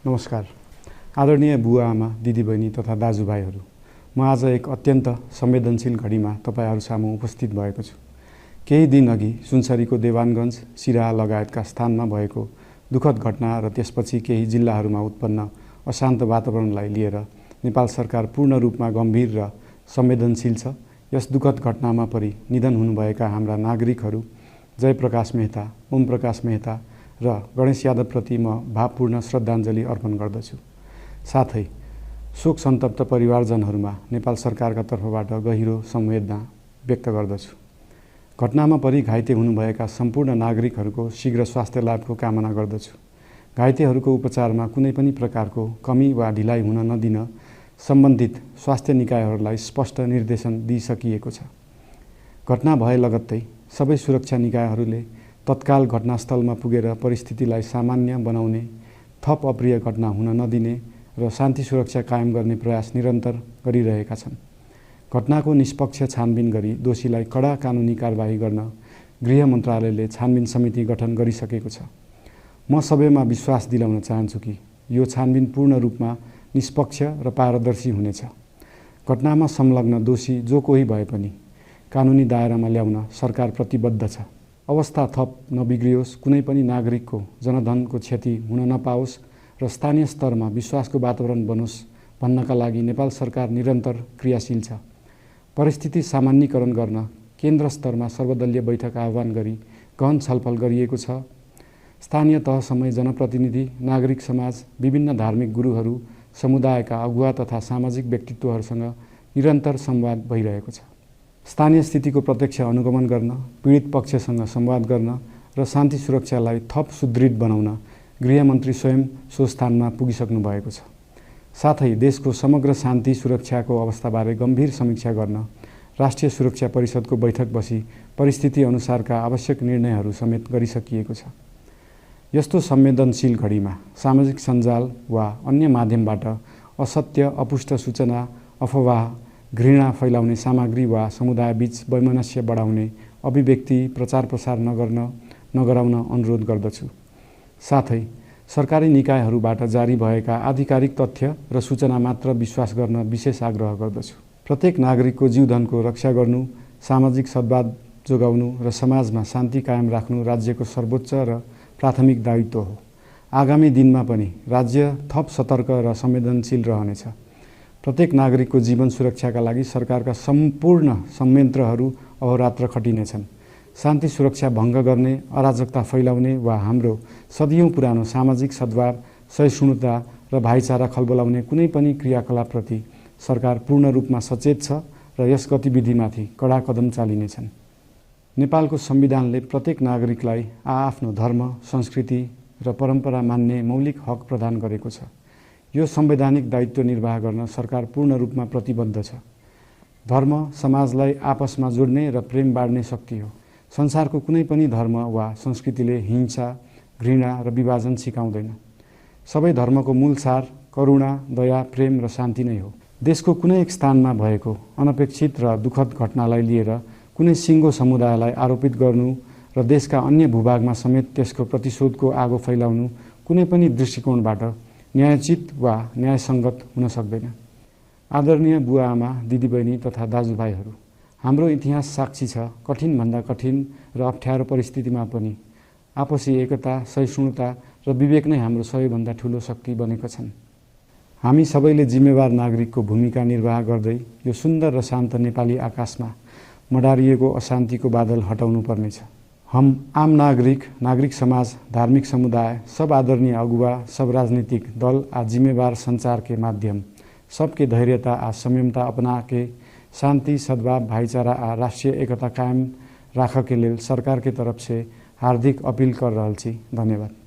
नमस्कार। आदरणीय बुवा आमा, दिदीबहिनी तथा दाजुभाइहरू, म आज एक अत्यन्त संवेदनशील घडीमा तपाईहरू सामु उपस्थित भएको छु। केही दिन अघि सुनसरीको देवानगञ्ज, सिराहा लगायतका स्थानमा भएको दुःखद घटना र त्यसपछि केही जिल्लाहरूमा उत्पन्न अशान्त वातावरणलाई लिएर नेपाल सरकार पूर्ण रूपमा गम्भीर र संवेदनशील छ। यस दुःखद घटनामा परि निधन हुनुभएका हाम्रा नागरिकहरू जयप्रकाश मेहता, ओम प्रकाश मेहता र गणेश यादवप्रति म भावपूर्ण श्रद्धाञ्जली अर्पण गर्दछु। साथै शोक सन्तप्त परिवारजनहरूमा नेपाल सरकारका तर्फबाट गहिरो संवेदना व्यक्त गर्दछु। घटनामा परि घाइते हुनुभएका सम्पूर्ण नागरिकहरूको शीघ्र स्वास्थ्य लाभको कामना गर्दछु। घाइतेहरूको उपचारमा कुनै पनि प्रकारको कमी वा ढिलाइ हुन नदिन सम्बन्धित स्वास्थ्य निकायहरूलाई स्पष्ट निर्देशन दिइसकिएको छ। घटना भए लगत्तै सबै सुरक्षा निकायहरूले तत्काल घटनास्थलमा पुगेर परिस्थितिलाई सामान्य बनाउने, थप अप्रिय घटना हुन नदिने र शान्ति सुरक्षा कायम गर्ने प्रयास निरन्तर गरिरहेका छन्। घटनाको निष्पक्ष छानबिन गरी दोषीलाई कडा कानुनी कारबाही गर्न गृह मन्त्रालयले छानबिन समिति गठन गरिसकेको छ। म सबैमा विश्वास दिलाउन चाहन्छु कि यो छानबिन पूर्ण रूपमा निष्पक्ष र पारदर्शी हुनेछ। घटनामा संलग्न दोषी जो कोही भए पनि कानुनी दायरामा ल्याउन सरकार प्रतिबद्ध छ। अवस्था थप नबिग्रियोस्, कुनै पनि नागरिकको जनधनको क्षति हुन नपाओस् र स्थानीय स्तरमा विश्वासको वातावरण बनोस् भन्नका लागि नेपाल सरकार निरन्तर क्रियाशील छ। परिस्थिति सामान्यीकरण गर्न केन्द्र स्तरमा सर्वदलीय बैठक आह्वान गरी गहन छलफल गरिएको छ। स्थानीय तहसम्मै जनप्रतिनिधि, नागरिक समाज, विभिन्न धार्मिक गुरुहरू, समुदायका अगुवा तथा सामाजिक व्यक्तित्वहरूसँग निरन्तर संवाद भइरहेको छ। स्थानीय स्थितिको प्रत्यक्ष अनुगमन गर्न, पीडित पक्षसँग संवाद गर्न र शान्ति सुरक्षालाई थप सुदृढ बनाउन गृहमन्त्री स्वयं सो स्थानमा पुगिसक्नु भएको छ। साथै देशको समग्र शान्ति सुरक्षाको अवस्थाबारे गम्भीर समीक्षा गर्न राष्ट्रिय सुरक्षा परिषदको बैठक बसी परिस्थिति अनुसारका आवश्यक निर्णयहरू समेत गरिसकिएको छ। यस्तो संवेदनशील घडीमा सामाजिक सञ्जाल वा अन्य माध्यमबाट असत्य, अपुष्ट सूचना, अफवाह, घृणा फैलाउने सामग्री वा समुदायबीच वैमनस्य बढाउने अभिव्यक्ति प्रचार प्रसार नगराउन अनुरोध गर्दछु। साथै सरकारी निकायहरूबाट जारी भएका आधिकारिक तथ्य र सूचना मात्र विश्वास गर्न विशेष आग्रह गर्दछु। प्रत्येक नागरिकको जीवधनको रक्षा गर्नु, सामाजिक सद्भाव जोगाउनु र समाजमा शान्ति कायम राख्नु राज्यको सर्वोच्च र प्राथमिक दायित्व हो। आगामी दिनमा पनि राज्य थप सतर्क र संवेदनशील रहनेछ। प्रत्येक नागरिकको जीवन सुरक्षाका लागि सरकारका सम्पूर्ण संयन्त्रहरू अहोरात्र खटिनेछन्। शान्ति सुरक्षा भङ्ग गर्ने, अराजकता फैलाउने वा हाम्रो सदियौं पुरानो सामाजिक सद्भाव, सहिष्णुता र भाइचारा खलबलाउने कुनै पनि क्रियाकलापप्रति सरकार पूर्ण रूपमा सचेत छ र यस गतिविधिमाथि कडा कदम चालिनेछन्। नेपालको संविधानले प्रत्येक नागरिकलाई आआफ्नो धर्म, संस्कृति र परम्परा मान्ने मौलिक हक प्रदान गरेको छ। यो संवैधानिक दायित्व निर्वाह गर्न सरकार पूर्ण रूपमा प्रतिबद्ध छ। धर्म समाजलाई आपसमा जोड्ने र प्रेम बाँड्ने शक्ति हो। संसारको कुनै पनि धर्म वा संस्कृतिले हिंसा, घृणा र विभाजन सिकाउँदैन। सबै धर्मको मूल सार करुणा, दया, प्रेम र शान्ति नै हो। देशको कुनै एक स्थानमा भएको अनपेक्षित र दुःखद घटनालाई लिएर कुनै सिङ्गो समुदायलाई आरोपित गर्नु र देशका अन्य भूभागमा समेत त्यसको प्रतिशोधको आगो फैलाउनु कुनै पनि दृष्टिकोणबाट न्यायोचित वा न्यायसङ्गत हुन सक्दैन। आदरणीय बुवा आमा, दिदीबहिनी तथा दाजुभाइहरू, हाम्रो इतिहास साक्षी छ कठिनभन्दा कठिन र अप्ठ्यारो परिस्थितिमा पनि आपसी एकता, सहिष्णुता र विवेक नै हाम्रो सबैभन्दा ठूलो शक्ति बनेका छन्। हामी सबैले जिम्मेवार नागरिकको भूमिका निर्वाह गर्दै यो सुन्दर र शान्त नेपाली आकाशमा मडारिएको अशान्तिको बादल हटाउनु पर्नेछ। हम आम नागरिक, नागरिक समाज, धार्मिक समुदाय, सब आदरणीय अगुवा, सब राजनीतिक दल आ जिम्मेवार संचार के माध्यम सबके धैर्यता आ संयमता अपना के शांति, सद्भाव, भाईचारा आ राष्ट्रीय एकता कायम राख के लेल सरकार के तरफ से हार्दिक अपील कर रहल छी। धन्यवाद।